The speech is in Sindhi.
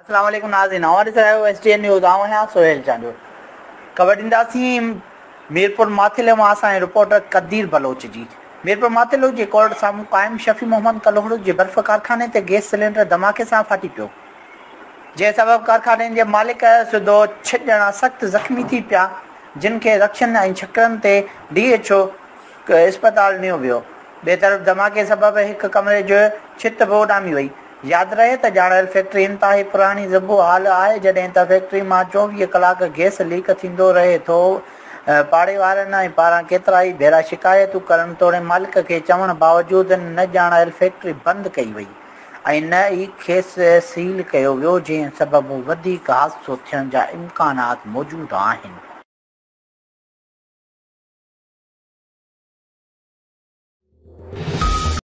اسلام عليڪم ناظرين اوهان ڏسي رهيا آهيو ايس ٽي اين نيوز آئون آهيان سهيل چانڊيو خبر ڏينداسين ميرپور ماٿيلي مان اسان جي رپورٽر قدير بلوچ جي ميرپور ماٿيلو جي ڪورٽ سامهون قائم شفيع محمد ڪلهوڙو جي برف ڪارخاني تي گيس سلينڊر ڌماڪي سان ڦاٽي پيو جنهن سبب ڪارخاني جي مالڪ سوڌو ڇهه ڄڻا سخت زخمي ٿي پيا جن کي رڪشن ۽ ڇڪرن تي ڊي ايڇ او اسپتال نيو ويو. ٻئي طرف ڌماڪي سبب هڪ ڪمري جي ڇت به اڏامي وئي. ياد رهي ته ڄاڻايل فيڪٽري انتهائي پراڻي زبون حال آهي جڏهن ته فيڪٽري مان 24 ڪلاڪ گئس ليڪ ٿيندو رهي ٿو. پاڙي وارن پاران ڪيترائي ڀيرا شڪايتون ڪرڻ توڙي مالڪ کي چوڻ باوجود نه ڄاڻايل فيڪٽري بند ڪئي وئي ۽ نه ئي کيس سيل ڪيو ويو جنهن سبب وڌيڪ حادثو ٿيڻ جا امڪانات موجود آهن.